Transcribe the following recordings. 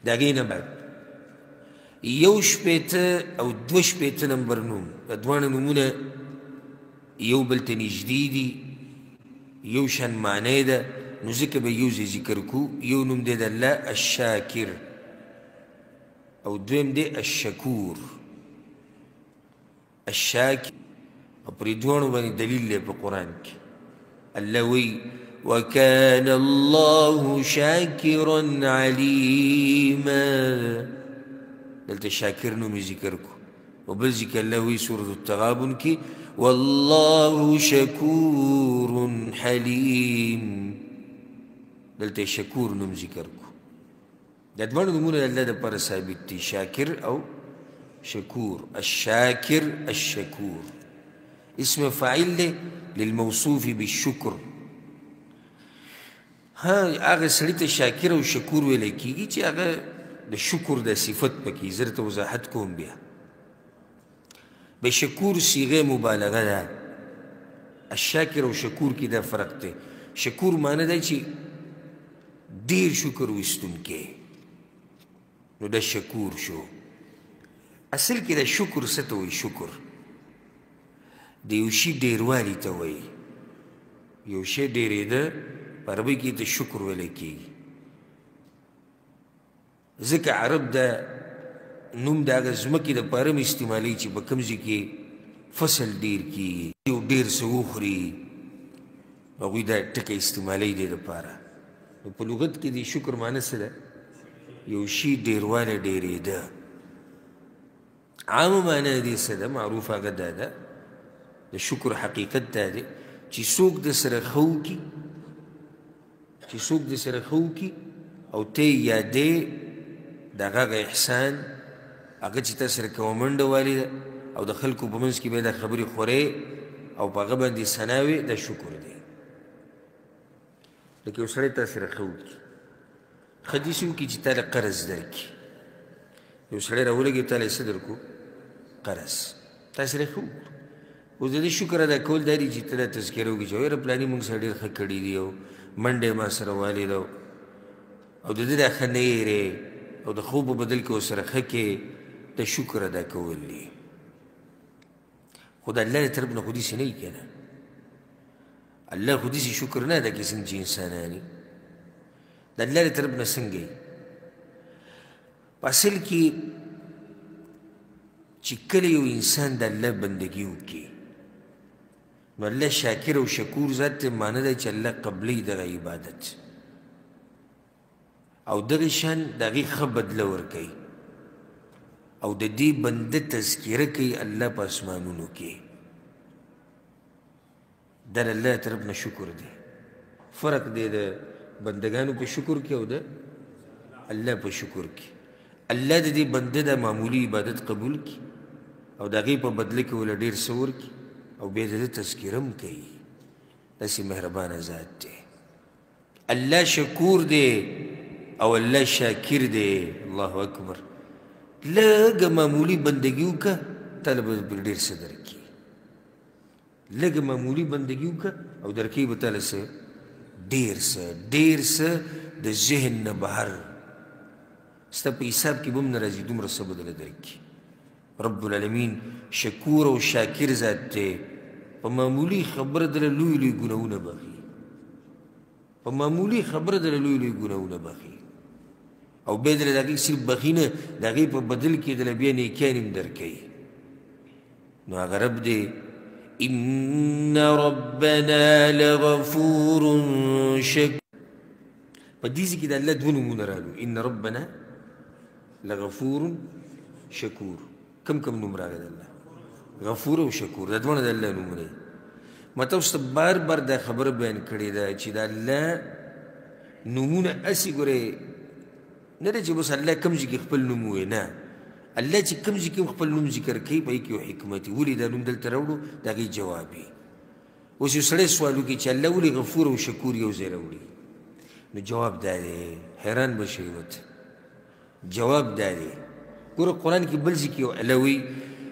د هغې نه بعد 61 او 62 نمبر نوم، دا دواړه نومونه یو بل ته نږدې دي، یو شان معنی ده، نو ځکه به یو ځای ذکر کو. یو نوم دی د الله الشاکر او دویم دی الشکور. الشاکر او پرې دواړو باندې دلیل دی په قرآن کې. الله وایي وكان الله شاكرا عليما، دلته شاکر نوم یې ذکر کو. او بل ذکر الله وایي سورة التغابن کې والله شکور حلیم، دلته شکور نوم ذکر کو. دا دواړه نومونه د الله دپاره ثابت دي، شاکر او شکور. الشاکر الشکور اسم فاعل دی للموصوف بالشکر. ها هغه سړي ته شاکر او شکور ویلی کېږي چې هغه د شکر د صفت پکې، زه درته وضاحت کوم بیا. به شکور صیغه مبالغه ده، الشاکر او شکور کې دا فرق دی. شکور معنی دی چې ډېر شکر ویستونکی، نو دا شکور شو. اصل کې دا شکر څه ته وایي؟ شکر د یو شي ډېروالي ته وایي. یو شی ډېرېده په عربۍ کې ته شکر ویلی کېږي، ځکه عرب دا نوم د هغه ځمکې دپاره هم استعمالوي چې په کوم ځای کې فصل ډېر کېږي، یو ډېر څه وخوري، هغوی دا ټکی استعمالوي دې دپاره. نو په لغت کې د شکر معنی څه ده؟ یو شي ډېروالی، ډېرېده. عامه معنی دې څه ده؟ معروف هغه دا ده، د شکر حقیقت دا دی چې څوک د سره ښه وکړي، چې څوک د سره ښه وکړي او ته یې یادې د هغه احسان، هغه چې تا سره کومه منډه والي ده او د خلکو په منځ کې بیا دا خبرې خورې او په هغه باندې ثنا وي، دا شکر دی. لکه یو سړی تا سره ښه وکړي، ښه داسې وکړي چې تا له قرض درکړي، یو سړی راولګي تا له یې څه درکړو؟ قرض. تا سره ښه وکړو. اوس د دې شکر ادا کول دا دي چې ته دا تذکره وکړي چې ویره پلاني موږ سره ډېر ښه کړي دي او منډه یې ما سره والي ده او د ده دا ښه نه هېرې او د ښو په بدل کې ورسره ښه کې، دا شکر ادا کول دي. خو د الله له طرف نه خو داسې نه وي که نه، الله خو داسې شکر نه ادا کوي څنګه چې انسانان وي. د الله له طرف نه څنګه وي؟ په اصل کې چې کله یو انسان د الله بندګي وکړي نو الله شاکر او شکور ذات ته معنی ده چې الله قبلوي دغه عبادت او دغه شان د هغې ښه بدله ورکوي او د دې بنده تذکره کوي الله په اسمانونو کې. دا د الله طرف نه شکر دی. فرق دی د بندګانو په شکر کې او د الله په شکر کې. الله د دې بنده د معمولي عبادت قبول کړي او د هغې په بدله کې ورله ډېر څه ورکړي او بیا د ده تذکره هم کوي. داسې مهربانه ذات دی. الله شکور دی او الله شاکر دی. الله اکبر. لږه معمولي بندګي وکړه تا له به ډېر څه درکړي. لږه معمولي بندګي وکړه او درکوي به تا له څه؟ ډېر څه، ډېر څه د ذهن نه بهر، ستا په حساب کې به هم نه راځي دومره څه به درله درکړي. رب العالمین شکور او شاکر ذات دی. په معمولي خبره درله لوی لوی ګناهونه بخښي، په معمولي خبره درله لوی لوی ګناهونه بخښي او بیا درله د هغې صرف بخښي نه، د هغې په بدل کې درله بیا نیکیان هم درکوي. نو هغه رب دی ان ربنا لغفور شکور. په دې ځای کې د الله دوه نومونه رالو، ان ربنا لغفور شکور. کم کم نوم راغی د الله؟ غفور او شکور، دا دواړه د الله نومونه دي. ما تاسو ته بار بار دا خبره بیان کړې ده چې د الله نومونه هسې ګورئ نه ده چې بس الله کوم ځای کې خپل نوم ووایي، نه، الله چې کوم ځای کې خپل نوم ذکر کوي په هغې کې یو حکمت وي. ولې دا نوم دلته راوړو؟ د هغې جواب وي. اوس یو سړی سوال وکړي چې الله ولې غفور او شکور یو ځای راوړي؟ نو جواب دا دی، حیران به شئ ورته. جواب دا دی، ګوره قرآن کې بل ځای کې یو الله وایي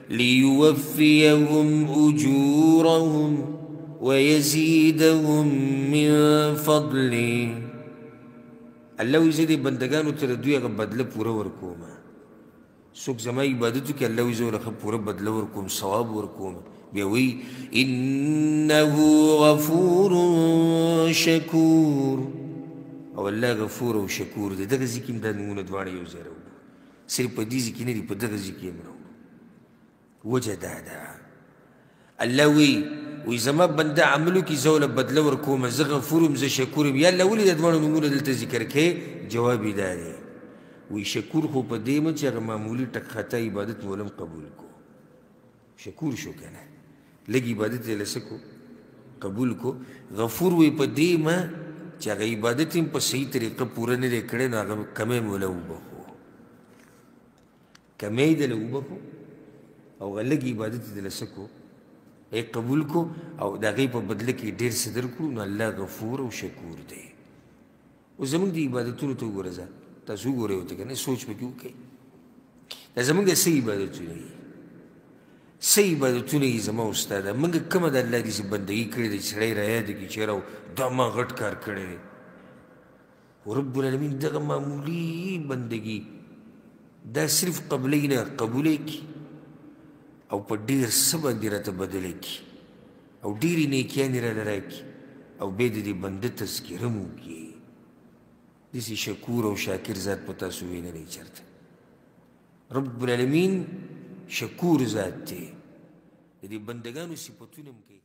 ليوفيهم أجورهم ويزيدهم من فضله. الله وایي زه دې بندګانو ته د دوی هغه بدله پوره ورکوم. څوک زما عبادت وکړي الله وایي زه ورله ښه پوره بدله ورکوم، ثواب ورکوم. بیا وایي انه غفور شکور، او الله غفور او شکور دی. دغه ځای کې هم دا نومونه دواړه یو ځای راوړو، صرف په دې ځای کې نه دي، په دغه ځای کې هم راوړو. وجه دا ده الله وایي وایي زما بنده عمل وکړي زه ورله بدله ورکوم، زه غفور یم، زه شکور یم. یا الله ولې دا دواړه نومونه دلته ذکر کوې؟ جواب یې دا دی وایي شکور خو په دې مه چې هغه معمولي ټک خطا عبادت مو هم قبول کړو، شکور شو که نه، لږ عبادت یې له څه کړو؟ قبول کړو. غفور وایي په دې مه چې هغه عبادت یې په صحیح طریقه پوره نه دی کړی، نو هغه کمی مو له وبخښو، کمی یې دله وبخښو او هغه لږ عبادت یې دله څه کړو؟ یې قبول کړو، او د هغې په بدله کې ډېر څه درکړو. نو الله غفور او شکور دی. اوس زموږ د عبادتونو ته وګوره، ځه تاسو وګورئ ورته که نه، سوچ پکې وکړئ. دا زموږ د څه عبادتونه دي؟ څه عبادتونه یې زما استاده؟ موږ کومه د الله داسې بندګي کړې ده چې سړی رایاده کړي چې یاره دا ما غټ کار کړی دی؟ خو رب العالمین دغه معمولي بندګي دا صرف قبلوي نه، قبولې کړي او په ډېر څه باندې راته بدلې کړي او ډېرې نیکیانې راله راکړي او بیا د دې بنده تذکره مو وکړي. داسې شکور او شاکر ذات په تاسو وینلی چېرته. رب العالمین شکور ذات دی، د دې بندګانو صفتونه هم کوي.